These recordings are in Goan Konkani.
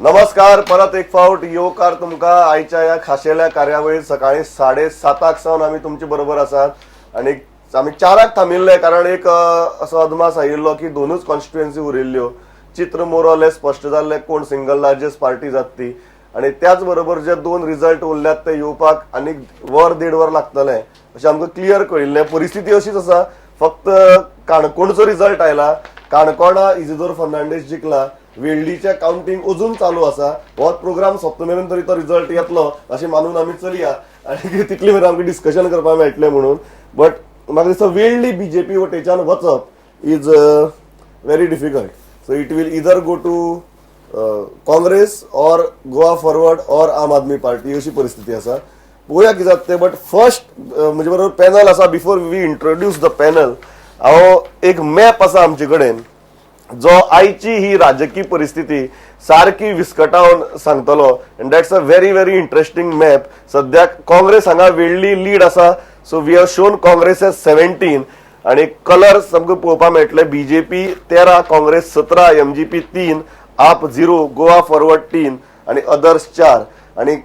नमस्कार, परत एक फावट येवकार तुमकां आयच्या ह्या खाशेल्या कार्यावळीत. सकाळी 7:30 सावन आमी तुमचे बरोबर आसात आनी आमी 4 थांबिल्ले, कारण एक असो अदमास आयिल्लो की दोनूच कॉन्स्टिट्युएन्सी उरिल्ल्यो. चित्र मोर स्पश्ट जाल्लें कोण सिंगल लार्जेस्ट पार्टी जाता ती आनी त्याच बरोबर जे दोन रिजल्ट उरल्यात ते येवपाक आनीक वर देड वर लागतलें अशें आमकां क्लियर कळिल्लें. परिस्थिती अशीच आसा, फक्त काणकोणचो रिजल्ट आयला. काणकोणा इजिदोर फर्नांडीस जिखला. वेळ्ळीचें कावंटींग अजून चालू आसा. हो प्रोग्राम सोंपता मेरेन तरी तो रिजल्ट येतलो अशें मानून आमी चलया आनी तितली मेरेन आमकां डिस्कशन करपाक मेळटलें म्हणून. बट म्हाका दिसता वेळ्ळी बीजेपी वटेच्यान वचप is very difficult, so it will either go to Congress or Goa Forward or Aam Aadmi party अशी परिस्थिती आसा. पळोवया कितें जाता तें. बट फर्स्ट म्हजे बरोबर पॅनल आसा. Before we introduce the panel, हांव एक मॅप आसा आमचे कडेन जो आयची ही राजकीय परिस्थिती सारकी विस्कटावन सांगतलो, and that's a very very interesting map. सद्याक काँग्रेस हांगा वेळ्ळी लीड आसा, so we have shown Congress as 17 आणि कलर सामको पळोवपाक मेळटले. बीजेपी 13, काँग्रेस 17, एमजीपी 3, आप 0, गोवा फॉरवर्ड 3 आणि अदर्स 4. आणि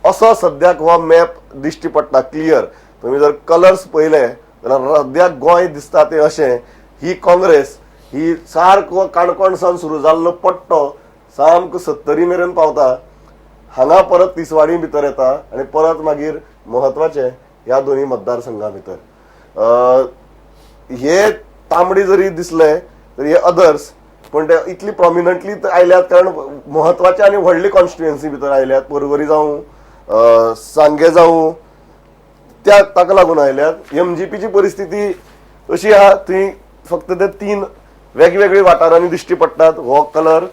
असो सद्याक हो मॅप दिश्टी पडटा क्लियर. तुम्ही जर कलर्स पळयले जाल्यार सद्याक गोंय दिसता ते अशें. ही काँग्रेस ही सारको काणकोण सावन सुरू जाल्लो पट्टो सामको सत्तरी मेरेन पावता. हांगा परत तिसवाडी भितर येता आनी परत मागीर म्हत्वाचे ह्या दोन्ही मतदारसंघा भितर हे तांबडी जरी दिसले तरी हे अदर्स, पण ते इतली प्रॉमिनंटली आयल्यात कारण म्हत्वाचे आनी व्हडली कॉन्स्टिट्युएन्सी भितर आयल्यात. पर्वरी जावं, सांगे जावं, त्या ताका लागून आयल्यात. एमजीपीची परिस्थिती अशी आहा, थंय फक्त ते तीन वेगवेगळे वाठारांनी दिश्टी पडटात. हो कलर,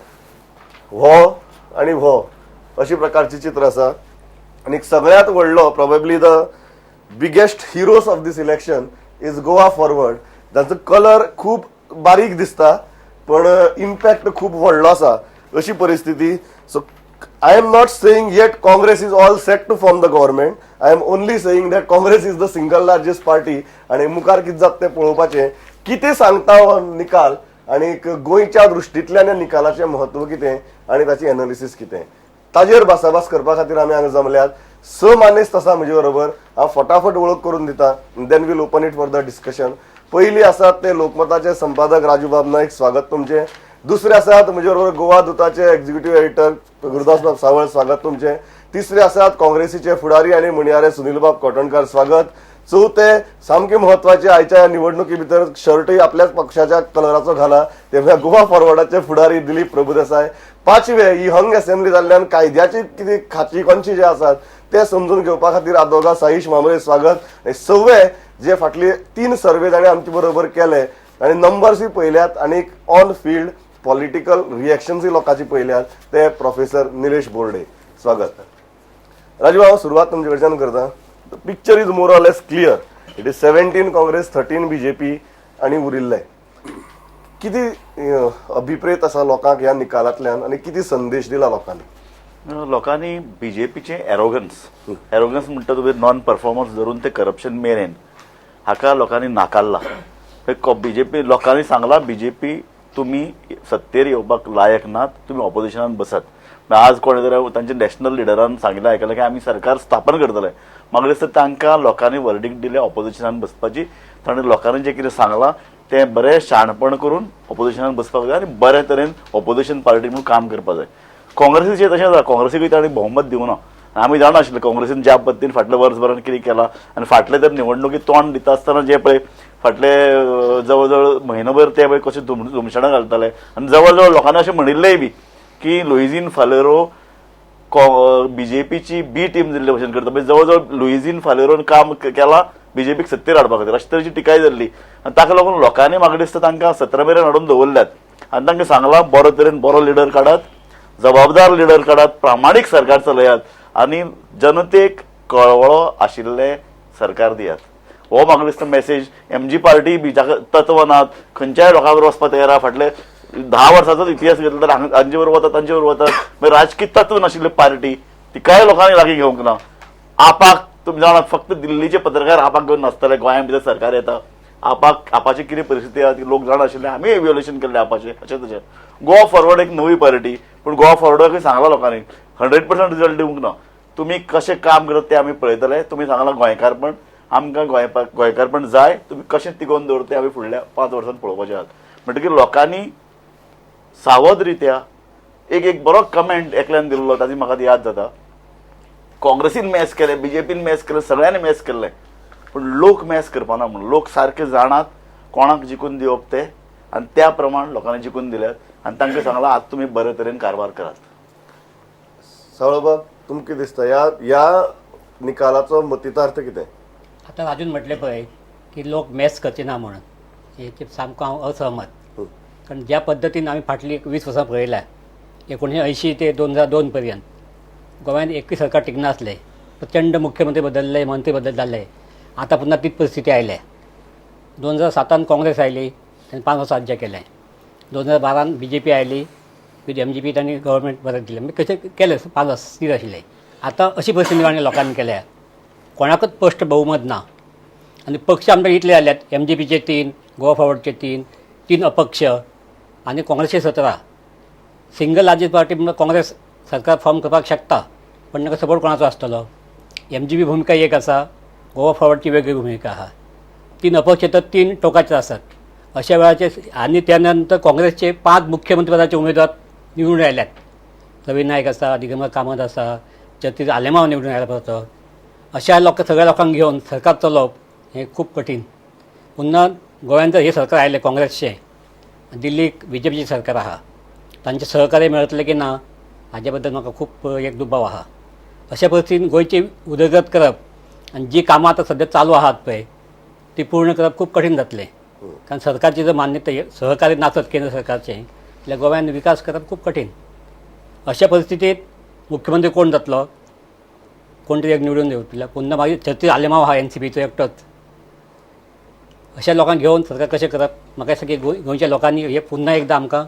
हो आनी हो, अशी प्रकारची चित्र आसा. आनी सगळ्यात व्हडलो, probably the biggest heroes of this election is Goa Forward, जांचो कलर खूब बारीक दिसता पण इम्पॅक्ट खूब व्हडलो आसा अशी परिस्थिती. So I am not saying yet Congress is all set to form the government. I am only saying that Congress is the single largest party आणि मुखार कितें जाता तें पळोवपाचें. कितें सांगता हो निकाल आनी गोंयच्या दृश्टींतल्यान ह्या निकालाचें म्हत्व कितें आनी ताची एनालिसीस कितें, ताजेर भासाभास करपा खातीर आमी हांगा जमल्यात. स मानेस्त आसा म्हजे बरोबर. हांव फटाफट वळख करून दिता, then we'll open it for the discussion. पयली आसात ते लोकमताचे संपादक राजूबाब नाईक, स्वागत तुमचें. दुसरे आसात म्हजे बरोबर गोवा दुताचे एक्झिक्युटिव्ह एडिटर गुरुदासबाब सावळ, स्वागत तुमचें. तिसरे आसात काँग्रेसीचे फुडारी आनी म्हणयारे सुनीलबाब कोटणकार, स्वागत. चवथे सामके म्हत्वाचे, आयच्या ह्या निवडणुकी भितर शर्टूय आपल्याच पक्षाच्या कलराचो घाला, ते म्हळ्यार गोवा फॉरवर्डाचे फुडारी दिलीप प्रभुदेसाय. पांचवे, ही हंग असेंब्ली जाल्ल्यान कायद्याची कितें खाची कोनशी जे आसात ते समजून घेवपा खातीर आदोगा साईश म्हांबरे, स्वागत. आनी सव्वे, जे फाटले तीन सर्वे जाणी आमचे बरोबर केले आनी नंबर्सूय पळयल्यात आनी ऑन फिल्ड पॉलिटिकल रिएक्शन्सूय लोकांची पळयल्यात, ते प्रोफेसर निलेश बोर्डे, स्वागत. राजू, हांव सुरवात तुमचे कडच्यान करता. The picture is more or less clear. It is 17 Congress, 13 BJP आनी उरिल्ले. किती अभिप्रेत आसा लोकांक ह्या निकालांतल्यान आनी किती संदेश दिला लोकांनी? लोकांनी बीजेपीचे एरोगन्स, एरोगन्स म्हणटा तुवें नॉन परफॉर्मन्स धरून ते करप्शन मेरेन, हाका लोकांनी नाकारला. बीजेपी लोकांनी सांगला, बीजेपी तुमी सत्तेर येवपाक लायक नात, तुमी ऑपोजिशनान बसात. आज कोणे तरी तांच्या नॅशनल लिडरान सांगिल्लें आयकलें की आमी सरकार स्थापन करतले. म्हाका दिसता तांकां लोकांनी वर्डीक दिलें ऑपोजिशनान बसपाची. ताणें लोकांनी जें कितें सांगलां तें बरें शाणपण करून ऑपोजिशनान बसपाक जाय आनी बरे तरेन ऑपोजिशन पार्टी म्हणून काम करपाक जाय. काँग्रेसीचें तशें आसा. काँग्रेसीकूय तांणी भोवमत दिवना. आमी जाणा आशिल्ले काँग्रेसीन ज्या पद्दतीन फाटल्या वर्सभरान कितें केलां आनी फाटले तर निवडणुकीत तोंड दिता आसतना जे पळय फाटले जवळ जवळ म्हयनोभर ते पळय कशे धुमशणां घालताले आनी जवळ जवळ लोकांनी अशें म्हणिल्लेय बी की लुईझीन फालेरो बीजेपीची बी टीम दिल्ले भशेन करता. म्हणजे जवळ जवळ लुईझीन फालेरोन काम केलां बीजेपीक सत्तेर हाडपा खातीर, अशे तरेची टिकाय जाल्ली. आनी ताका लागून लोकांनी म्हाका दिसता तांकां 17 मेरेन हाडून दवरल्यात आनी तांकां सांगलां, बरो तरेन बरो लिडर काडात, जबाबदार लिडर काडात, प्रामाणीक सरकार चलयात आनी जनतेक कळवळो आशिल्लें सरकार दियात. हो म्हाका दिसता मेसेज. एमजी पार्टी बी जाका तत्व नात, खंयच्याय लोकां बरोबर वचपाक तयार आहा. फाटले 10 वर्सांचोच इतिहास घेतलो तर हांचे बरोबर वतात, तांचे बरोबर वतात. मागीर राजकीय तत्व नाशिल्ली पार्टी, तिकाय लोकांनी लागीं घेवंक ना. आपाक तुमी जाणा, फक्त दिल्लीचे पत्रकार आपाक घेवन नाचताले. गोंया भितर सरकार येता, आपाक आपाची कितें परिस्थिती आहा ती लोक जाणा आशिल्ले. आमी इव्हॅल्युएशन केल्लें आपाचें. अशें तशें गोवा फॉरवर्ड एक नवी पार्टी. पूण गोवा फॉरवर्डाकूय सांगला लोकांनी 100% रिजल्ट दिवंक ना, तुमी कशें काम करत तें आमी पळयतले. तुमी सांगलां गोंयकारपण, आमकां गोंयकारपण जाय, तुमी कशें तिगोवन दवरता तें आमी फुडल्या 5 वर्सांत पळोवपाचें आहात. म्हणटकीर लोकांनी सावध रित्या एक एक बरो कमेंट एकल्यान दिल्लो, ताजी म्हाका याद जाता. काँग्रेसीन मॅस केलें, बीजेपीन मॅस केलें, सगळ्यांनी मॅस केल्लें, पूण लोक मॅस करपाना म्हणून लोक सारके जाणात कोणाक जिखून दिवप ते, आनी त्या प्रमाण लोकांनी जिखून दिल्यात आनी तांकां सांगलां आतां तुमी बरे तरेन कारभार करात. सावळबाब, तुमकां कितें दिसता ह्या ह्या निकालाचो मतितार्थ कितें? आतां राजून म्हटलें पळय की लोक मॅस करचे ना म्हणून, हेचे सामको हांव असहमत. कारण ज्या पद्दतीन आमी फाटलीं 20 वर्सां पळयल्या, 1980 ते 2002 पर्यंत गोंयांत एकूय सरकार टिकनासलें, प्रचंड मुख्यमंत्री बदलले, मंत्री बदल जाले, आतां पुन्हा तीच परिस्थिती आयल्या. 2007 काँग्रेस आयली, तांणी 5 वर्सां राज्य केलें. 2012 बीजेपी आयली, विथ एमजीपी तांणी गव्हर्मेंट बरें दिलें, म्हणजे कशें केलें, 5 वर्सां स्थीर आशिल्लें. आतां अशी परिस्थिती निर्माण लोकांनी केल्या, कोणाकूच स्पश्ट बहुमत ना आनी पक्ष आमचे इतले जाल्यात, एमजीपीचे 3, गोवा फॉरवर्डचे 3, 3 अपक्ष आनी काँग्रेसचे 17. सिंगल लार्जेस्ट पार्टी म्हणून काँग्रेस सरकार फॉर्म करपाक शकता, पण तांकां सपोर्ट कोणाचो आसतलो? एमजीपी भुमिका एक आसा, गोवा फॉरवर्डची वेगळी भुमिका आसा, 3 अपक्ष तर 3 टोकाचे आसात. अशा वेळाचेर आनी त्या नंतर काँग्रेसचे 5 मुख्यमंत्रीपदाचे उमेदवार निवडून आयल्यात. रवी नायक आसा, दिगंबर कामत आसा, जतीर आलेमांव निवडून आयला परतो. अशा लोक सगळ्या लोकांक घेवन सरकार चलोवप हें खूब कठीण. पुन्हा गोंयांत जर हें सरकार आयलें काँग्रेसचें, दिल्लीक बीजेपीचें सरकार आहा, तांचें सहकार्य मेळटलें की ना हाजे बद्दल म्हाका खूब एक दुबाव आहा. अशा परिस्थितीन गोंयची उदरगत करप आनी जी कामां आतां सद्या चालू आहात पळय ती पूर्ण करप खूब कठीण जातलें. कारण सरकारची जर मान्यता सहकार्य नासत केंद्र सरकारचें जाल्यार गोंयांत विकास करप खूब कठीण. अशा परिस्थितीत मुख्यमंत्री कोण जातलो, कोण तरी एक निवडून येवतलो. पुन्हा मागीर छत्तीस आलेमांव आहा एनसीपीचो एकटोच. अशा लोकांक घेवन सरकार कशें करप? म्हाका दिसता की गोंयच्या लोकांनी हे पुन्हा एकदां आमकां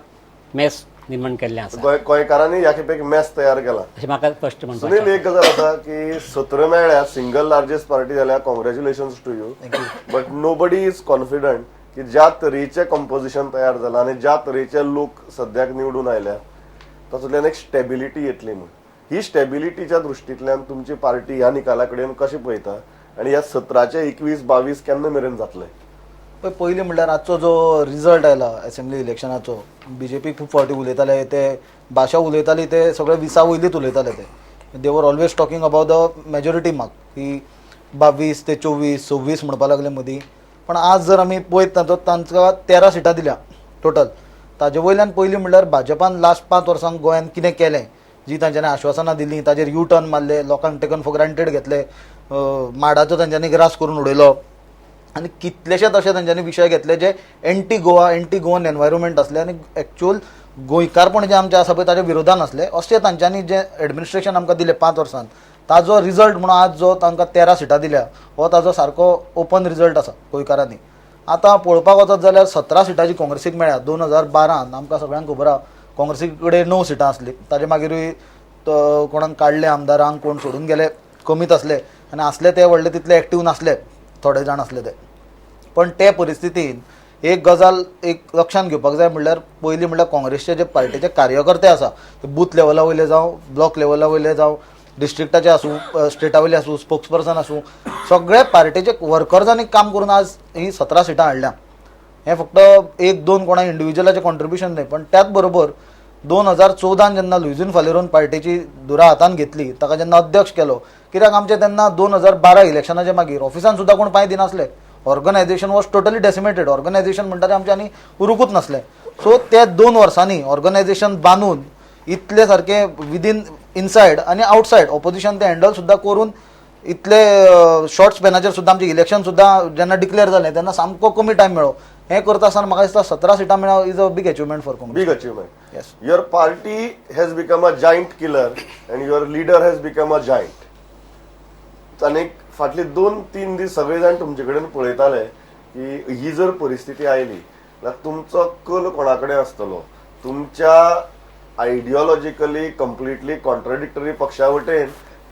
मेस निर्माण केल्लें आसा. गोंयकारांनी ह्या खेपेक मॅस तयार केला अशें म्हाका स्पश्ट म्हणपाचें. सुनील, एक गजाल आसा की 17 मेळ्ळ्या, सिंगल लार्जेस्ट पार्टी जाल्या, congratulations to you, but nobody is confident की ज्या तरेचें कंपोजिशन तयार जालां आनी ज्या तरेचे लोक सद्याक निवडून आयल्या तातूंतल्यान एक स्टेबिलिटी येतली म्हूण. ही स्टेबिलिटीच्या दृश्टींतल्यान तुमची पार्टी ह्या निकाला कडेन कशें पळयता आनी ह्या 17 21 22 केन्ना मेरेन जातले? पळय, पयलीं म्हणल्यार आजचो जो रिजल्ट आयला असेंब्ली इलेक्शनाचो, बीजेपी खूब फावटी उलयताले, ते भाशा उलयताली ते सगळे 20 वयलीच उलयताले ते. They were always talking about the majority mark की 22 ते 24 26 म्हणपाक लागले मदीं. पण आज जर आमी पळयत ना तर तांकां 13 सिटां दिल्या टोटल. ताजे वयल्यान पयलीं म्हणल्यार भाजपान लास्ट 5 वर्सांक गोंयांत कितें केलें, जी तांच्यांनी आश्वासनां दिलीं ताजेर यू टर्न मारले, लोकांक टेकन फॉर ग्रांटेड घेतले, माडाचो तांच्यांनी ग्रास करून उडयलो आनी कितलेशेच अशे तांच्यांनी विशय घेतले जे anti Goa, anti Goan environment आसले आनी एक्चुअल गोंयकारपण जें आमचें आसा पळय ताच्या विरोधान आसले. अशें तांच्यांनी जें एडमिनिस्ट्रेशन आमकां दिलें 5 वर्सांत ताजो रिजल्ट म्हणून आज जो तांकां 13 सिटां दिल्या हो ताजो सारको ओपन रिजल्ट आसा गोंयकारांनी. आतां पळोवपाक वचत जाल्यार 17 सिटां जी काँग्रेसीक मेळ्ळ्या, 2012 आमकां सगळ्यांक खबर आहा काँग्रेसी कडेन 9 सिटां आसलीं, ताजे मागीरूय कोणाक काडले आमदारांक, कोण सोडून गेले, कमीच आसले आनी आसले ते व्हडले तितले एक्टीव नासले, थोडे जाण आसले ते. पण ते परिस्थितीन एक गजाल एक लक्षांत घेवपाक जाय म्हणल्यार पयलीं म्हणल्यार काँग्रेसचे जे पार्टीचे कार्यकर्ते आसा ते बूथ लेवला वयले जावं, ब्लॉक लेवला वयले जावं, डिस्ट्रिक्टाचे आसूं, स्टेटा वयले आसूं, स्पोक्स पर्सन आसूं, सगळे पार्टीचे वर्कर्सांनी काम करून आज ही 17 सिटां हाडल्या. हें फक्त 1-2 कोणा इंडिविज्युअलाचें कॉन्ट्रिब्युशन न्हय, पण त्याच बरोबर 2014 जेन्ना लुइझीन फालेरोन पार्टीची धुरा हातान घेतली, ताका जेन्ना अध्यक्ष केलो, कित्याक आमचें तेन्ना 2012 इलेक्शनाच्या मागीर ऑफिसान सुद्दां कोण पांय दिनासले. Organisation was totally decimated. Organisation म्हणटा तें आमचें आनी उरुकूच नासलें. सो ते 2 वर्सांनी ऑर्गनायझेशन बांदून इतले सारकें विदीन इनसायड आनी आवटसायड ऑपोजिशन ते हँडल सुद्दां करून इतले शॉर्ट स्पॅनाचेर सुद्दां आमचें इलेक्शन सुद्दां जेन्ना डिक्लेअर जालें तेन्ना सामको कमी टायम मेळ्ळो. हें करता आसतना म्हाका दिसता 17 सिटां मेळप is a big achievement for Congress. Big achievement. Yes. Your party has become a giant killer and your leader has become a giant. आनी फाटले 2-3 दीस सगळे जाण तुमचे कडेन पळयताले की ही जर परिस्थिती आयली जाल्यार तुमचो कल कोणा कडेन आसतलो? तुमच्या आयडियोलॉजिकली कंप्लिटली कॉन्ट्रडिक्टरी पक्षा वटेन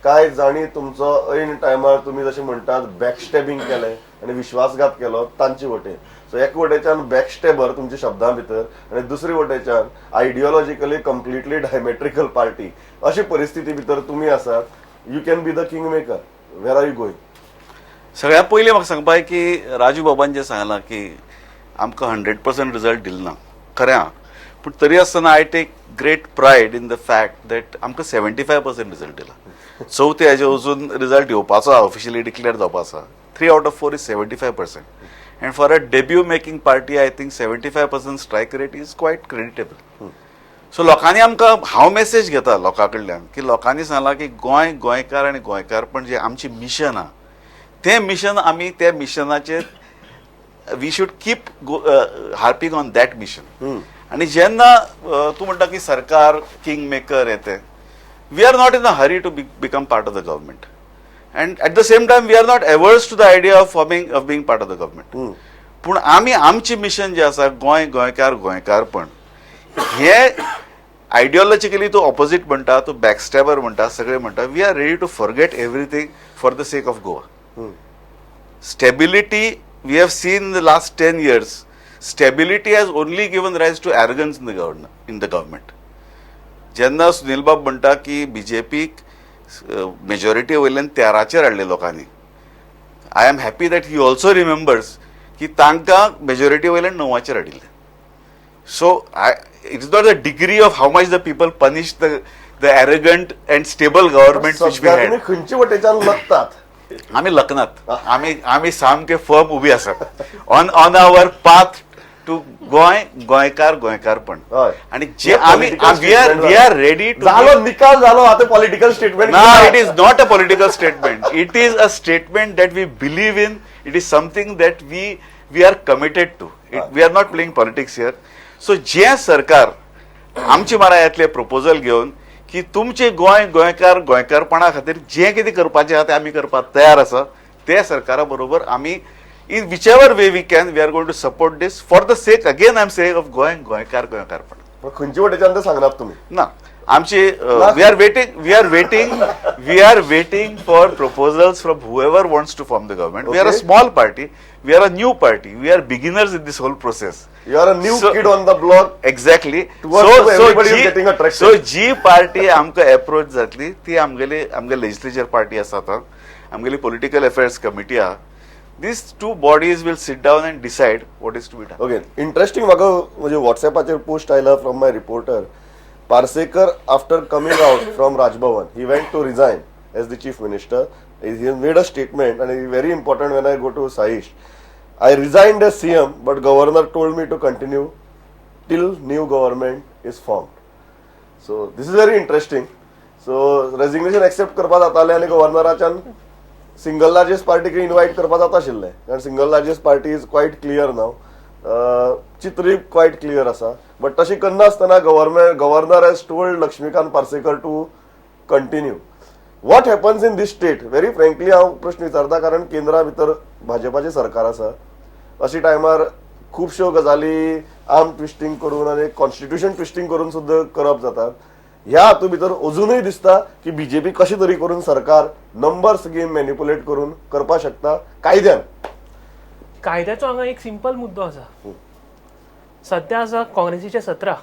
काय जाणी तुमचो ऐन टायमार तुमी जशें म्हणटात बॅकस्टॅबिंग केलें आनी विश्वासघात केलो तांचे वटेन? सो एक वटेच्यान बॅकस्टेबर तुमच्या शब्दां भितर आनी दुसरी वटेच्यान आयडियोलॉजिकली कंप्लिटली डायमेट्रिकल पार्टी अशी परिस्थिती भितर तुमी आसात. You can be the king maker. Where are you going? सगळ्यात पयलीं म्हाका सांगपा की राजू बाबान जें सांगलां की आमकां 100% रिजल्ट दिलो ना, खरें आहा, पूण तरी आसतना I take great pride in the fact that आमकां 75% रिजल्ट दिला. चवथे हाजे अजून रिजल्ट येवपाचो आहा, ऑफिशियली डिक्लेअर जावपाचो आहा. 3 out of 4 is 75%, and for a debut making party, I think 75% strike rate is quite creditable. So लोकांनी आमकां, हांव मेसेज घेता लोकां कडल्यान की लोकांनी सांगलां की गोंय, गोंयकार आनी गोंयकारपण जें आमचें मिशन आहा, तें मिशन आमी त्या मिशनाचेर we should keep harping on that mission. आनी जेन्ना तूं म्हणटा की सरकार किंग मेकर येते, we are not in a hurry to become part of the government, and at the same time we are not averse to the idea of being part of the government. पूण आमी आमचें मिशन जें आसा, गोंय, गोंयकार, गोंयकारपण, हे आयडियोलॉजिकली तूं ऑपोजीट म्हणटा, तूं बॅकस्टॅबर म्हणटा, सगळे म्हणटा, we are ready to forget everything for the sake of Goa stability. We have seen in the last 10 years, stability has only given rise to arrogance in the government. जेन्ना सुनील बाब म्हणटा की बीजेपीक मेजॉरिटी वयल्यान 13चेर हाडले लोकांनी, I am happy that he also remembers की तांकां मेजॉरिटी वयल्यान 9चेर हाडिल्ले. So I it is not the degree of how much the people punish the arrogant and stable government which we सध्या हॅड. तुमी खंयचे वटेच्यान लकतात? आमी लकनात. आमी आमी सामके फर्म उबी आसात on our path to Goa, गोंयकार, गोंयकारपण. आणि जे आमी we are ready to झालो, निकाल झालो, आता पॉलिटिकल स्टेटमेंट. ना, it is not a political statement. It is a statement that we believe in. It is something that we are committed to. We are not playing politics here. So जे सरकार आमचे मारा येतले प्रपोजल घेवन की तुमचे गोंय, गोंयकार, गोंयकारपणा खातीर जें कितें करपाचें आहा तें आमी करपाक तयार आसा, ते सरकारा बरोबर आमी in whichever way we can, we are going to support this for the sake, again I am saying, of Goa, गोंयकार, गोंयकारपण. पण खंयचे वटेच्यान ते सांगनात तुमी. ना, आमची we are waiting, we are waiting, we are waiting for proposals from whoever wants to form the government. We are a small party, we are a new party, we are beginners in this whole process. You are a new kid on the block. Exactly. Towards so who so everybody is getting attracted. So जी पार्टी आमकां एप्रोच जातली ती आमगेली आमगे लेजिस्लेचर पार्टी आसा, आतां आमगेली पॉलिटिकल अफेर्स कमिटी आहा. These two bodies will sit down and decide what is to be done. Okay, interesting. म्हाका म्हणजे वॉट्सॅपाचेर पोस्ट आयला from my reporter. Parsekar, after coming out from Raj Bhavan, he went to resign as the chief minister. He made a statement आणि very important, when I go to Saish, "I resigned as CM, but governor told me to continue till new government is formed." So this is very interesting. So resignation accept करपा जातालें आनी गव्हर्नराच्यान सिंगल लार्जेस्ट पार्टीक इन्वायट करपा जाता आशिल्लें, कारण single largest party is quite clear now, चित्रूय quite clear आसा. बट तशें करनासतना governor has told Laxmikant Parsekar to continue. What happens in this state? Very frankly हांव प्रश्न विचारता, कारण केंद्रा भितर भाजपाचें सरकार आसा. अशी टायमार खुबश्यो गजाली आर्म ट्विस्टींग करून आनी कॉन्स्टिट्युशन ट्विस्टींग करून सुद्दां करप जातात. ह्या हातूंत भितर अजुनूय दिसता की बीजेपी कशें तरी करून सरकार नंबर्स गेम मॅनिपुलेट करून करपाक शकता कायद्यान. कायद्याचो हांगा एक सिंपल मुद्दो आसा. सध्या आसा काँग्रेसीचे 17,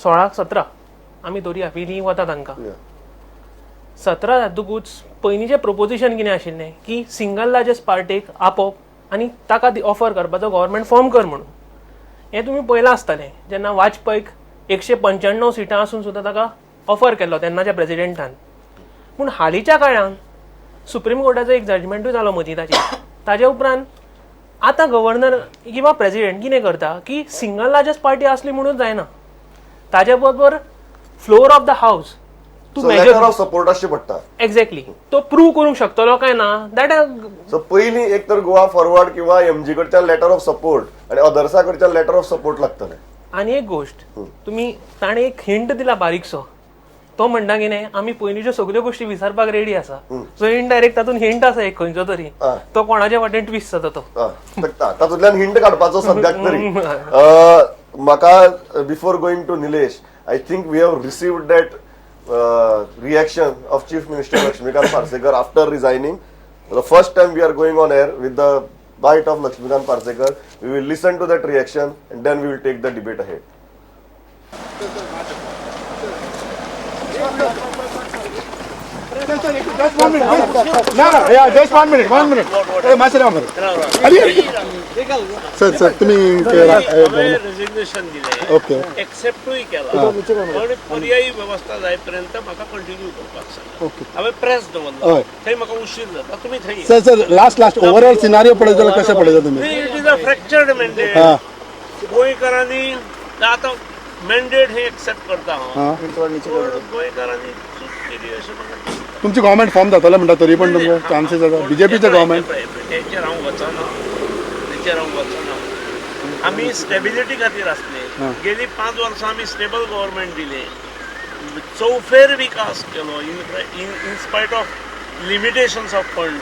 16क 17 आमी धरया, विनी वता तांकां 17 जातकूच पयलींचें प्रपोजिशन कितें आशिल्लें की सिंगल लार्जस्ट पार्टीक आपोवप आनी ताका ऑफर करपाचो गव्हर्मेंट फॉर्म कर म्हणून. हें तुमी पळयलां आसतलें, जेन्ना वाजपेयीक 195 सिटां आसून सुद्दां ताका ऑफर केल्लो तेन्नाच्या प्रेजिडेंटान. पूण हालींच्या काळान सुप्रीम कोर्टाचो एक जजमेंटूय जालो मदीं ताचेर. ताजे उपरांत आतां गव्हर्नर किंवा प्रेजिडेंट कितें करता की सिंगल लार्जस्ट पार्टी आसली म्हणून जायना, ताजे बरोबर फ्लोर ऑफ the house तूं लेटर ऑफ सपोर्ट आसचें पडटा. एक्झॅक्टली, तो प्रूव करूंक शकतलो काय ना, that so पयलीं एक तर गोवा फॉरवर्ड किंवा एमजी कडच्यान लेटर ऑफ सपोर्ट आणि अदर्सा कडच्यान लेटर ऑफ सपोर्ट लागतले. आनी एक गोश्ट, तुमी ताणें एक हिंट दिला बारीकसो. तो म्हणटा कितें, आमी पयलींच्यो सगल्यो गोश्टी विसरपाक रेडी आसा. सो इनडायरेक्ट तातूंत हिंट आसा एक खंयचो तरी, तो कोणाच्या वाटेन ट्विस्ट जाता तो. तातूंतल्यान हिंट काडपाचो सद्याक तरी म्हाका. Before going to Nilesh, I think we have received that reaction of Chief Minister Laxmikant Parsekar after resigning. The first time we are going on air with the bite of Laxmikant Parsekar. We will listen to that reaction and then we will take the debate ahead. Just 1 minute. No, no, yeah, just 1 minute, 1 minute. Hey, मातशें राव मरे. अरे, सर, सर, तुम्ही रेजिग्नेशन दिलें, ओके, एक्सेप्टूय केला, पण पर्यायी वेवस्था जाय पर्यंत म्हाका कंटिन्यू करपाक सांगा. ओके. हांवें प्रेस दवरला, हय. थंय म्हाका उशीर जाता, तुमी थंय. Sir, sir, last last overall scenario पळयत जाल्यार कशें पळयता तुमी? It is a fractured mandate. हां. गोंयकारांनी आतां मॅन्डेट हें एक्सेप्ट करता हांव, हां. पण गोंयकारांनी चूक केली अशें म्हाका दिसता. तुमची गव्हर्मेंट फॉर्म जातलें म्हणटा, तरी पण तुमकां चान्सीस आसा बीजेपीचें गव्हर्मेंट? तेचेर हांव वचना, तेचेर हांव वचना. आमी स्टेबिलिटी खातीर आसले. गेली 5 वर्सां आमी स्टेबल गव्हर्मेंट दिलें, चौफेर विकास केलो in spite of limitations of fund.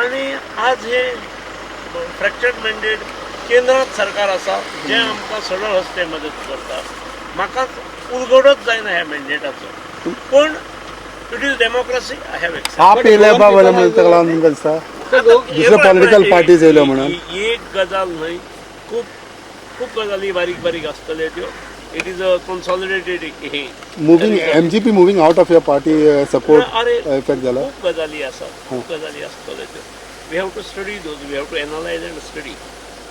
आनी आज हे फ्रॅक्चर्ड मॅन्डेट, केंद्रात सरकार आसा जें आमकां सरळ हस्ते मदत करता. म्हाका उलगडोच जायना ह्या मॅन्डेटाचो, पूण it is democracy, I have accept. आप येयले बा जाल्यार म्हणून ताका लागून तुमकां दिसता दुसऱ्यो पॉलिटिकल पार्टीज येयल्यो म्हणून? एक गजाल न्हय, खूब खूब गजाली बारीक बारीक आसतल्यो त्यो. It is a consolidated हे. Moving MGP moving out of your party support अरे, इफेक्ट जाला? खूब गजाली आसात, खूब गजाली आसतल्यो त्यो. We have to study those, we have to analyse and study.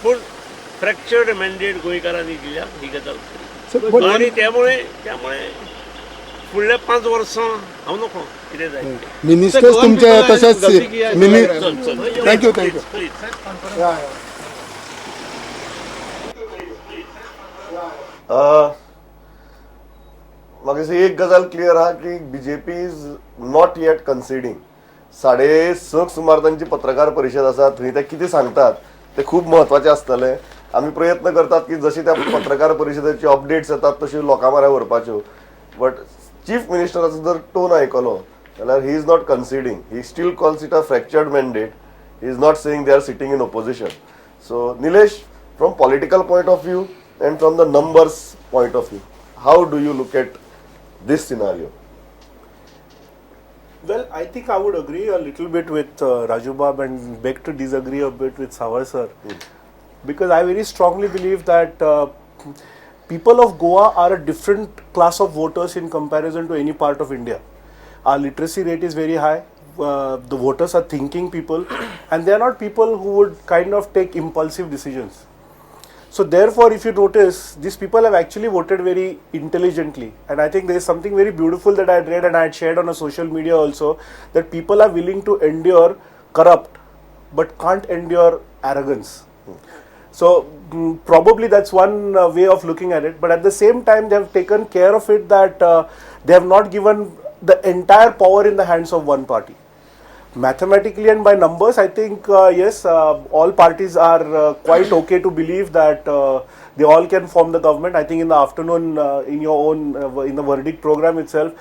पूण फ्रॅक्चर्ड मॅन्डेट गोंयकारांनी दिल्या ही गजाल खरी. सर, but आनी त्यामुळे त्यामुळे फुडल्या 5 वर्सां हांव नको कितें जाय तें. मिनिस्टर्स तुमचे तशेंच मिनि चल चल. Thank you, thank you. Please. म्हाका दिसता एक गजाल क्लियर आहा की BJP is not yet conceding. 6:30 सुमार तांची पत्रकार परिशद आसा, थंय ते कितें सांगतात ते खूब म्हत्वाचें आसतलें. आमी प्रयत्न करतात की जशी त्या पत्रकार परिशदेची अपडेट्स येतात तश्यो लोकां म्हऱ्यान व्हरपाच्यो, बट चीफ मिनिस्टराचो जर टोन आयकलो जाल्यार he is not conceding. He still calls it a fractured mandate. He is not saying they are sitting in opposition. So Nilesh, from political point of view and from the numbers point of view, how do you look at this scenario? Well, I think I would agree a little bit with Raju Bab and beg to disagree a bit with Sawar sir. Because I very strongly believe that people of Goa are a different class of voters in comparison to any part of India. Our literacy rate is very high. The voters are thinking people, and they are not people who would kind of take impulsive decisions. So therefore, if you notice, these people have actually voted very intelligently. And I think there is something very beautiful that I had read and I had shared on a social media also, that people are willing to endure corrupt, but can't endure arrogance. So probably that's one way of looking at it. But at the same time, they have taken care of it that they have not given the entire power in the hands of one party. Mathematically and by numbers, I think yes, all parties are quite okay to believe that they all can form the government. I think in the afternoon, in your own, in the verdict program itself,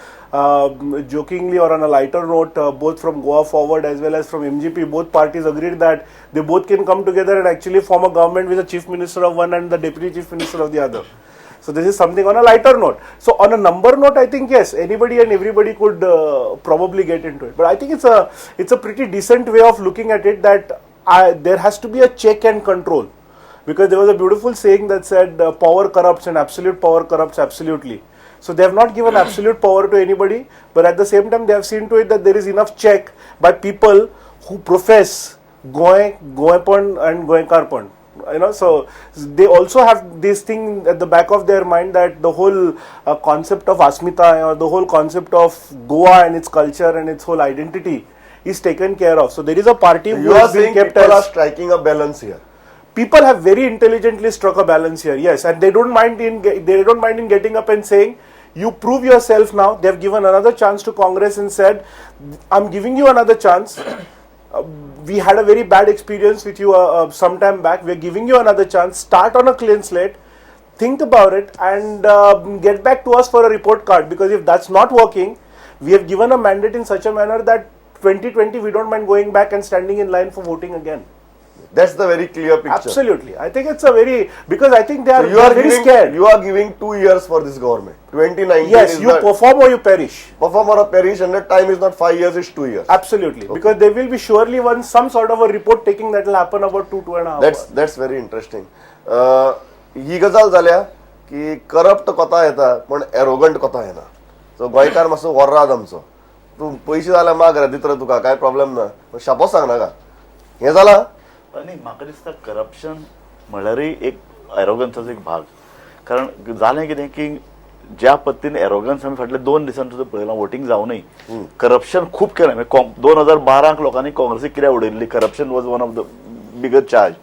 jokingly or on a lighter note, both from Goa Forward as well as from MGP, both parties agreed that they both can come together and actually form a government with the chief minister of one and the deputy chief minister of the other. So this is something on a lighter note. So on a number note, I think yes, anybody and everybody could probably get into it. But I think it's a pretty decent way of looking at it, that there has to be a check and control. Because there was a beautiful saying that said power corrupts and absolute power corrupts absolutely. So they have not given absolute power to anybody, but at the same time they have seen to it that there is enough check by people who profess Goa, Goepan and Goekarpan. You know, so they also have this thing at the back of their mind that the whole concept of Asmita or the whole concept of Goa and its culture and its whole identity is taken care of. So there is a party who You are has been saying kept people as are striking a balance here. People have very intelligently struck a balance here, yes, and they don't mind in getting up and saying, you prove yourself now. They have given another chance to Congress and said, I'm giving you another chance. We had a very bad experience with you some time back. We are giving you another chance. Start on a clean slate. Think about it and get back to us for a report card. Because if that's not working, we have given a mandate in such a manner that 2020 we don't mind going back and standing in line for voting again. That's the very clear picture. Absolutely. I think it's a very, because I think they are, So you are very giving, scared. You are giving 2 years for this government. 2019 Yes, is you perform or you perish. Perform or perish, and the time is not 5 years, it's 2 years. Absolutely. Okay. Because there will be surely one some sort of a report taking that will happen about 2.5 That's hours. That's very interesting. ही गजाल जाल्या की करप्ट कोता येता पण एरोगंट कोता येना. सो गोंयकार मातसो वर्राद आमचो, तूं पयशे जाल्यार माग रे दितलो तुका, कांय प्रॉब्लेम ना, पण शापोस सांगनाका. हें जालां. आनी म्हाका दिसता करप्शन म्हणल्यारय एक एरोगन्साचो एक भाग. कारण जालें कितें की ज्या पद्दतीन एरोगन्स आमी फाटल्या 2 दिसांनी सुद्दां पळयलां, वोटींग जावनय करप्शन खूब केलें. 2012 लोकांनी काँग्रेसीक कित्याक उडयल्ली, corruption was one of the bigger charge.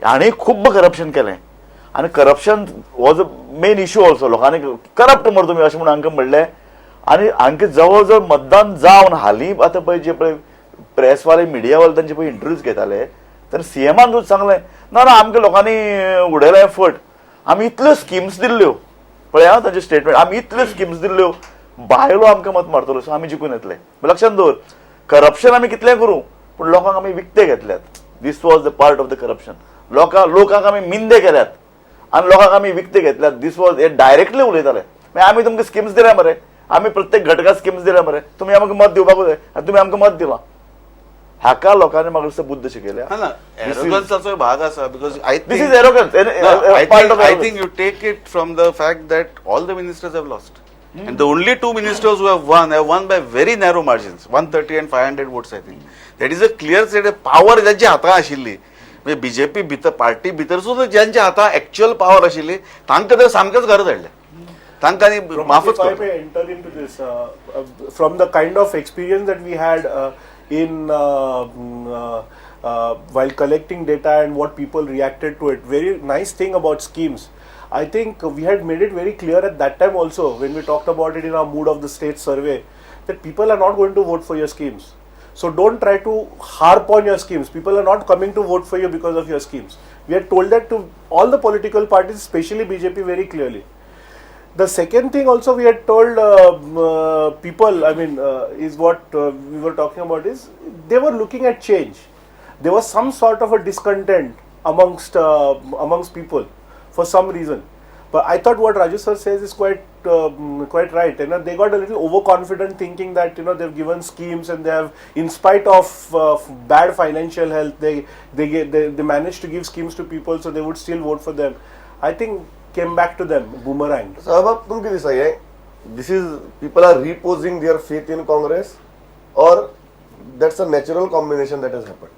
आनी खूब करप्शन केलें आनी corruption was a main issue also. लोकांनी करप्ट मरे तुमी अशें म्हणून हांकां म्हणलें. आनी हांकां जवळ जवळ मतदान जावन हालीं आतां पळय जे पळय प्रेसवाले मिडियावाले तांचे पळय इंटरव्यूज घेताले तर सीएमान सुद्दां सांगलें ना ना आमकां लोकांनी उडयलें फट, आमी इतल्यो स्किम्स दिल्ल्यो, पळय आं तांचे स्टेटमेंट, आमी इतल्यो स्किम्स दिल्ल्यो, बायलो आमकां मत मारतल्यो, सो आमी जिखून येतले. लक्षांत दवर, करप्शन आमी कितलें करूं पूण लोकांक आमी विकते घेतल्यात. This was the part of the corruption. लोकांक आमी मिंदे केल्यात आनी लोकांक आमी विकते घेतल्यात. दीस वॉज हे डायरेक्टली उलयताले, मागीर आमी तुमकां स्किम्स दिल्या मरे, आमी प्रत्येक घटकाक स्किम्स दिल्या मरे, तुमी आमकां मत दिवपाकूच जाय आनी तुमी आमकां मत दिलां. हाका लोकांनी म्हाका दिसता बुद्द शिकयल्या. ना, एरोगन्साचो भाग आसा. Because I this is arrogance. I think you take it from the fact that all the ministers have lost. And the only 2 ministers who have won by very narrow margins, 130 and 500 votes, I think. That is a clear set of power ज्यांच्या हातां आशिल्ली, म्हणजे बीजेपी भितर पार्टी भितर सुद्दां ज्यांच्या हातां एक्च्युअल पावर आशिल्ली तांकां तर सामकेंच घरा धाडलें, तांकां आनी माफच If I may enter into this, from the kind of experience that we had in while collecting data and what people reacted to it, very nice thing about schemes. I think we had made it very clear at that time also when we talked about it in our Mood of the State survey that people are not going to vote for your schemes. So don't try to harp on your schemes. People are not coming to vote for you because of your schemes. We had told that to all the political parties, especially BJP, very clearly. The second thing also we had told people, I mean, is what we were talking about is they were looking at change. There was some sort of a discontent amongst people for some reason. But I thought what Raju sir says is quite right. You know, they got a little overconfident thinking that, you know, they've given schemes and they have, in spite of bad financial health, they managed to give schemes to people, so they would still vote for them. I think came back to them, boomerang. Sahabab, tum kide sahi hai? This is, people are reposing their faith in Congress, or that's a natural combination that has happened?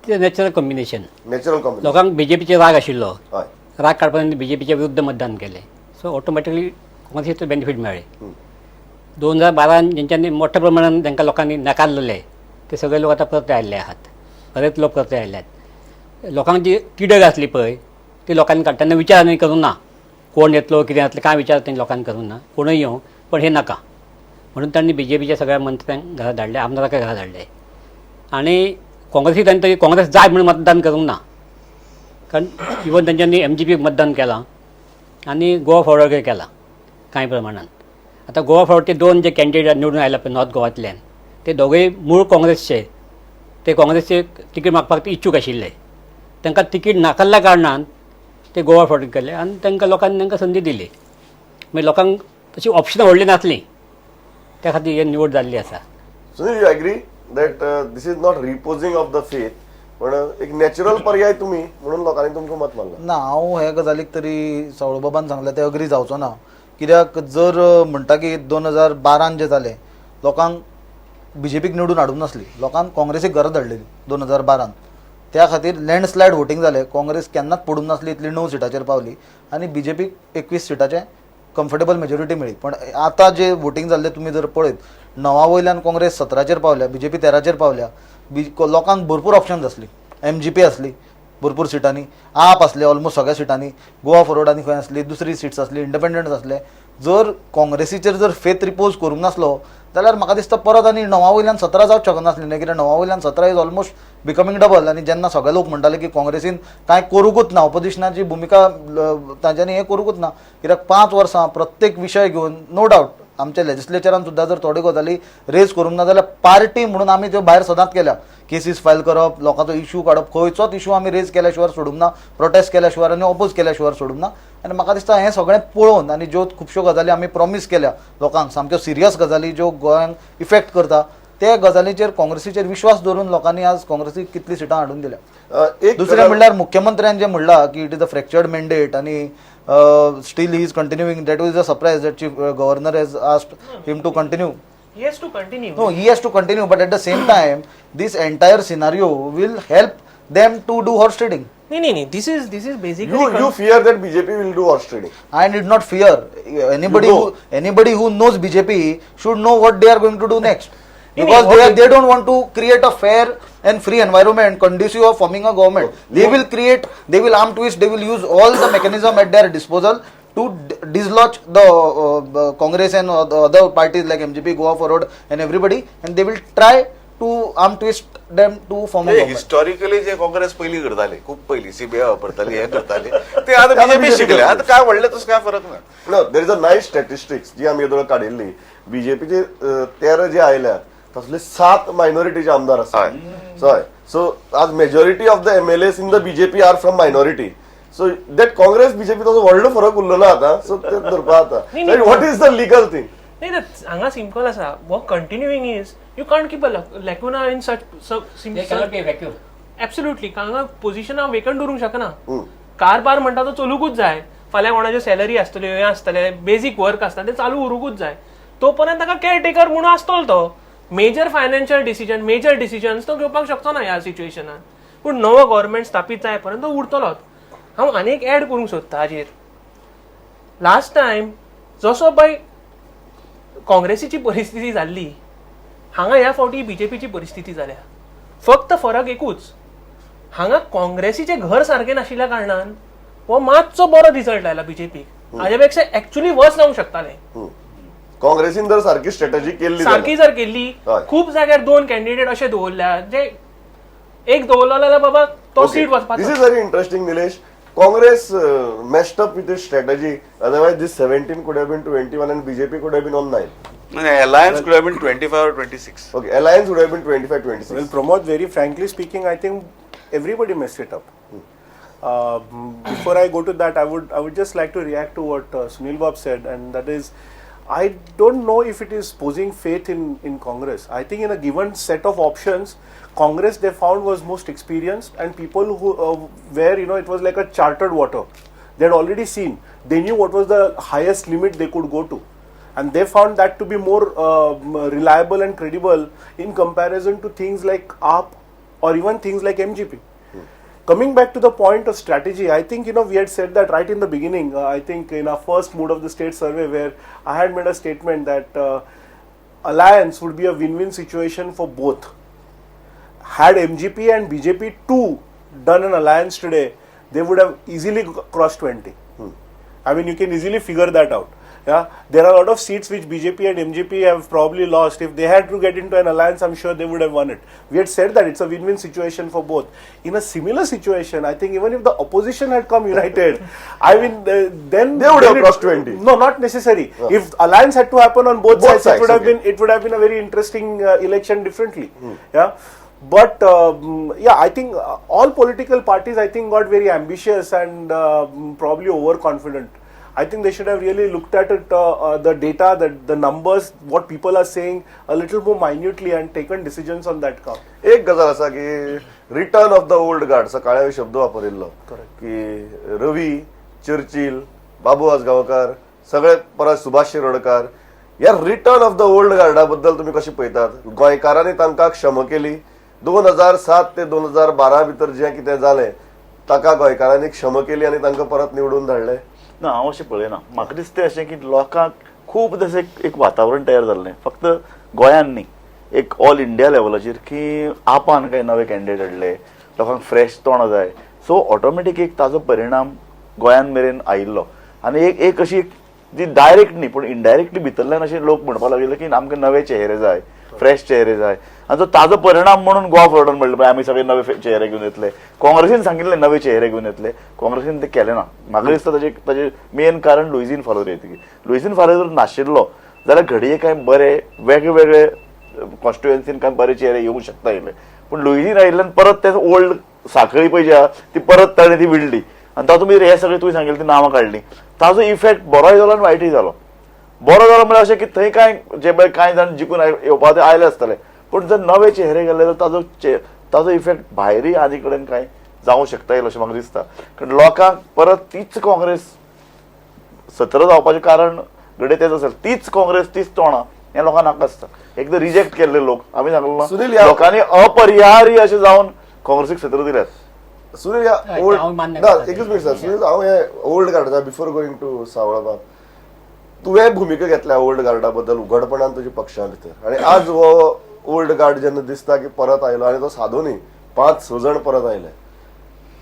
It's a natural combination. Natural combination. लोकांक बीजेपीचे राग आशिल्लो, राग काडपाक बीजेपीच्या विरुद्ध मतदान केलें, सो ऑटोमॅटिकली काँग्रेसीक बेनिफीट मेळ्ळें. 2012 जेंच्यांनी मोठ्या प्रमाणान तांकां लोकांनी नाकारलेले ते सगळे लोक आतां परते आयिल्ले आहात, बरेच लोक परते आयल्यात. लोकांक जी तिडक आसली पळय ती लोकांनी काडटा तेन्ना विचार आनी करूंक ना, कोण येतलो कितें जातलें कांय विचार तेणी लोकांनी करूंक ना, कोणूय येवं पण हें नाका म्हणून तांणी बीजेपीच्या सगळ्या मंत्र्यांक घरा धाडले, आमदारांक घरा धाडले. आनी काँग्रेसीक तांणी तरी काँग्रेस जाय म्हणून मतदान करूंक ना, कारण इवन तांच्यांनी एमजीपीक मतदान केलां आनी गोवा फॉरवर्डूय केलां कांय प्रमाणान. आतां गोवा फॉरवर्डचे 2 जे कॅन्डिडेट निवडून आयला पळय नॉर्थ गोवांतल्यान, ते दोगूय मूळ काँग्रेसचे, ते काँग्रेसचे तिकीट मागपाक ते इच्छूक आशिल्ले, तांकां तिकीट नाकारल्या कारणान ते गोवा फॉरवर्ड केले आनी तांकां लोकांनी तांकां संदी दिली. मागीर लोकांक तशी ऑप्शनां व्हडलीं नासलीं, त्या खातीर ही निवड जाल्ली आसा. Sunil, you agree that this is not reposing of the faith, पण एक नॅचरल पर्याय तुमी म्हणून लोकांनी तुमकां मत मारलां? ना, हांव हे गजालीक तरी सावळबाबान सांगलें ते अग्री जावचो ना. कित्याक जर म्हणटा की 2012 जें जालें, लोकांक बीजेपीक निवडून हाडूंक नासली, लोकांक काँग्रेसीक घरा धाडलेली 2012. त्या खातीर लँडस्लायड वोटींग जालें, काँग्रेस केन्नाच पडूंक नासली इतली 9 सिटाचेर पावली आनी बीजेपीक 21 सिटाचें कम्फर्टेबल मेजॉरिटी मेळ्ळी. पण आतां जे वोटींग जाल्लें तुमी जर पळयत, 9 वयल्यान काँग्रेस 17चेर पावल्या, बीजेपी 13चेर पावल्या. लोकांक भरपूर ऑप्शन्स आसली, एमजीपी आसली भरपूर सिटांनी, आप आसले ऑलमोस्ट सगळ्या सिटांनी, गोवा फॉरवर्ड आनी खंय आसली, दुसरी सिट्स आसली, इंडिपेंडंट आसले. जर काँग्रेसीचेर जर फेथ रिपोज करूंक नासलो जाल्यार म्हाका दिसता परत आनी 9 वयल्यान 17 जावंक शकनासली न्ही, कित्याक 9 वयल्यान 17 is almost becoming double. आनी जेन्ना सगळे लोक म्हणटाले की काँग्रेसीन कांय करूंकूच ना, ऑपोजिशनाची भुमिका तांच्यांनी हें करूंकूच ना, कित्याक 5 वर्सां प्रत्येक विशय घेवन नो डावट आमच्या लेजिस्लेचरान सुद्दां जर थोड्यो गजाली रेज करूंक ना जाल्यार पार्टी म्हणून आमी त्यो भायर सदांच केल्या केसीस फायल करप, लोकांचो इशू काडप, खंयचोच इशू आमी रेज केल्या शिवाय सोडूंक ना, प्रोटेस्ट केल्या शिवाय आनी ऑपोज केल्या शिवाय सोडूंक ना. आनी म्हाका दिसता हें सगळें पळोवन आनी ज्यो खुबश्यो गजाली आमी प्रॉमीस केल्या लोकांक, सामक्यो सिरियस गजाली ज्यो गोंयांक इफेक्ट करता, ते गजालीचेर काँग्रेसीचेर विश्वास दवरून लोकांनी आज काँग्रेसीक कितलीं सिटां हाडून दिल्या. एक दुसरें म्हणल्यार मुख्यमंत्र्यान जें म्हणलां की it is a fractured mandate आनी still he is continuing, that is a surprise that chief governor has asked him to continue. He has to continue. No, he has to continue, but at the same time, this entire scenario will help them to do horse trading. न्ही न्ही न्ही, this is basically You fear that BJP will do horse trading? I did not fear. Anybody You who anybody who knows BJP should know what they are going to do next. Because they don't want to create a fair and free environment conducive of forming a government. They will create, they will arm twist, they will use all the mechanism at their disposal to dislodge the Congress and the other parties like MGP, Goa Forward and everybody, and they will try to arm twist them to form a government. Historically जे काँग्रेस पयलीं करताले, खूब पयलीं सीबीआय वापरताली, हें करताले, ते आतां बीजेपी शिकले. आतां काय व्हडलें तसो काय फरक ना. No, there is a nice statistics जी आमी येदोळ काडिल्ली. बीजेपीचे 13 जे आयल्या तसले 7 मायनॉरिटीचे आमदार आसा. हय, सो आज majority of the MLAs in the BJP are from minority, so that Congress BJP तसो व्हडलो फरक उरलो ना आतां. सो ते धरपा आतां what is the legal thing? नाही, तर हांगा सिंपल आसा, हो continuing is you can't keep a lacuna in such. There cannot be a vacuum. Absolutely, हांगा पोझिशनां वेकंट दवरूंक शकना. कारभार म्हणटा तो चलुकूच जाय. फाल्यां कोणाच्यो सॅलरी आसतल्यो, हें आसतलें, बेजीक वर्क आसता, तें चालू उरूंकूच जाय. तो पर्यंत ताका केअरटेकर म्हणून आसतलो. तो major financial decision, major decisions तो घेवपाक शकचो ना ह्या सिच्युएशनान, पूण नवो गव्हर्मेंट स्थापीत जाय पर्यंत तो उरतलोच. हांव आनी एक एड करूंक सोदता हाजेर. लास्ट टायम जसो पळय काँग्रेसीची परिस्थिती जाल्ली, हांगा ह्या फावटी बीजेपीची परिस्थिती जाल्या. फक्त फरक एकूच, हांगा काँग्रेसीचें घर सारकें नाशिल्ल्या कारणान हो मातसो बरो रिजल्ट आयला बीजेपीक. हाजे पेक्षा एक्चुअली वर्स जावंक शकतालें. काँग्रेसीन जर सारकी स्ट्रॅटजी केल्ली सारकी जर केल्ली, खूब जाग्यार दोन कॅन्डिडेट अशे दवरल्या जे एक दवरलो जाल्यार बाबा तो सीट वचपाचो. This is very interesting, Nilesh. Congress messed up with its strategy. Otherwise, this 17 could have been 21 and BJP could have been on 9. Alliance could have been 25 or 26. Okay, alliance would have been 25, 26. Well, Pramod, very frankly speaking, I think everybody messed it up. Before I go to that, I would just like to react to what Sunil Bob said, and that is, I don't know if it is posing faith in Congress. I think in a given set of options, Congress they found was most experienced and people who where it was like a chartered water. They had already seen. They knew what was the highest limit they could go to, and they found that to be more reliable and credible in comparison to things like AAP or even things like MGP. Coming back to the point of strategy, I think we had said that right in the beginning. I think in our first Mood of the State survey, where I had made a statement that alliance would be a win-win situation for both. Had MGP and BJP too done an alliance today, they would have easily crossed 20. I mean, you can easily figure that out. Yeah, there are a lot of seats which BJP and MGP have probably lost. If they had to get into an alliance, I'm sure they would have won it. We had said that it's a win-win situation for both. In a similar situation, I think even if the opposition had come united, I mean, then They would then have crossed 20. No, not necessary. If alliance had to happen on both Both sides, sides, it would have been it would have been a very interesting election differently. Yeah. But yeah, I think all political parties, I think, got very ambitious and probably overconfident. I think they should have really looked at it, the data, the numbers, what people are saying a little more minutely and taken decisions on that count. एक गजाल आसा की return of the old guard, सकाळी हांवें शब्द वापरिल्लो की रवी, चर्चिल, बाबू आजगांवकार, सगळे परत सुभाष शिरोडकार, ह्या return of the old Garda बद्दल तुमी कशें पळयतात? गोंयकारांनी तांकां क्षमा केली. 2007 ते 2012 भितर जें कितें जालें ताका गोंयकारांनी क्षमा केली आनी तांकां परत निवडून धाडले. ना, हांव अशें पळयना. म्हाका दिसता अशें की लोकांक खूब तशें एक वातावरण तयार जाल्लें, फक्त गोंयान न्ही, एक ऑल इंडिया लेवलाचेर की आपान काय नवे कॅन्डिडेट हाडले, लोकांक फ्रेश तोंडां जाय. सो ऑटोमॅटीक एक ताजो परिणाम गोंयान मेरेन आयिल्लो आनी एक एक अशी जी डायरेक्ट न्ही पूण इनडायरेक्टली भितरल्यान अशे लोक म्हणपाक लागिल्ले की आमकां नवे चेहरे जाय, फ्रेश चेहरे जाय. आनी तो ताजो परिणाम म्हणून गोवा फॉरवर्डान म्हणलें पळय आमी सगळे नवे चेहरे घेवन येतले. काँग्रेसीन सांगिल्लें नवे चेहरे घेवन येतले, काँग्रेसीन ते केलें ना. म्हाका दिसता ताजें मेन कारण लुईझीन फालोर. लुईझीन फालोर जर नाशिल्लो जाल्यार घडये कांय बरे वेगळे वेगळे कॉन्स्टिट्युएन्सीन कांय बरे चेहरे येवंक शकता येयले. पूण लुईजीन आयिल्ल्यान परत ते ओल्ड साखळी पळय जी आहा ती परत ताणें ती विणली आनी तातूंत भितर हे सगळे तुवें सांगिल्ले ती नांवां काडली. ताजो इफेक्ट बरोय जालो आनी वायटूय जालो. बरो जालो म्हळ्यार अशें की थंय कांय जे पळय कांय जाण जिखून येवपा ते आयले आसतले, पूण जर नवे चेहरे गेले जाल्यार ताजो इफेक्ट भायरय आनी कडेन कांय जावं शकता येयलो अशें म्हाका दिसता. कारण लोकांक परत तीच काँग्रेस 17 जावपाचें कारण घडये तेच आसेल, तीच काँग्रेस तीच तोंडां हें लोकांक नाका आसता. एकदां रिजेक्ट केल्ले लोक, आमी सांगलो सुनील, ना, लोकांनी अपरिहार्य अशें जावन काँग्रेसीक 17 दिल्यात. सुनील, ह्या हय, ओल्ड हांव मान्य ना, करता. एकच मिनिट सर. सुनील, हांव हे ओल्ड गार्डा बिफोर गोईंग टू सावळबाब, तुवें भुमिका घेतल्या ओल्ड गार्डा बद्दल उघडपणान तुज्या पक्षा भितर, आनी आज हो ओल्ड गार्ड जेन्ना दिसता की परत आयलो, आनी तो सादो न्ही, 5-6 जाण परत आयले,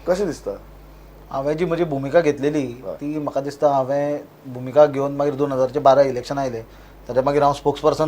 कशें दिसता? हांवें जी म्हजी भुमिका घेतलेली ती म्हाका दिसता हांवें भुमिका घेवन मागीर 2012 इलेक्शन आयलें, ताच्या मागीर हांव स्पोक्स पर्सन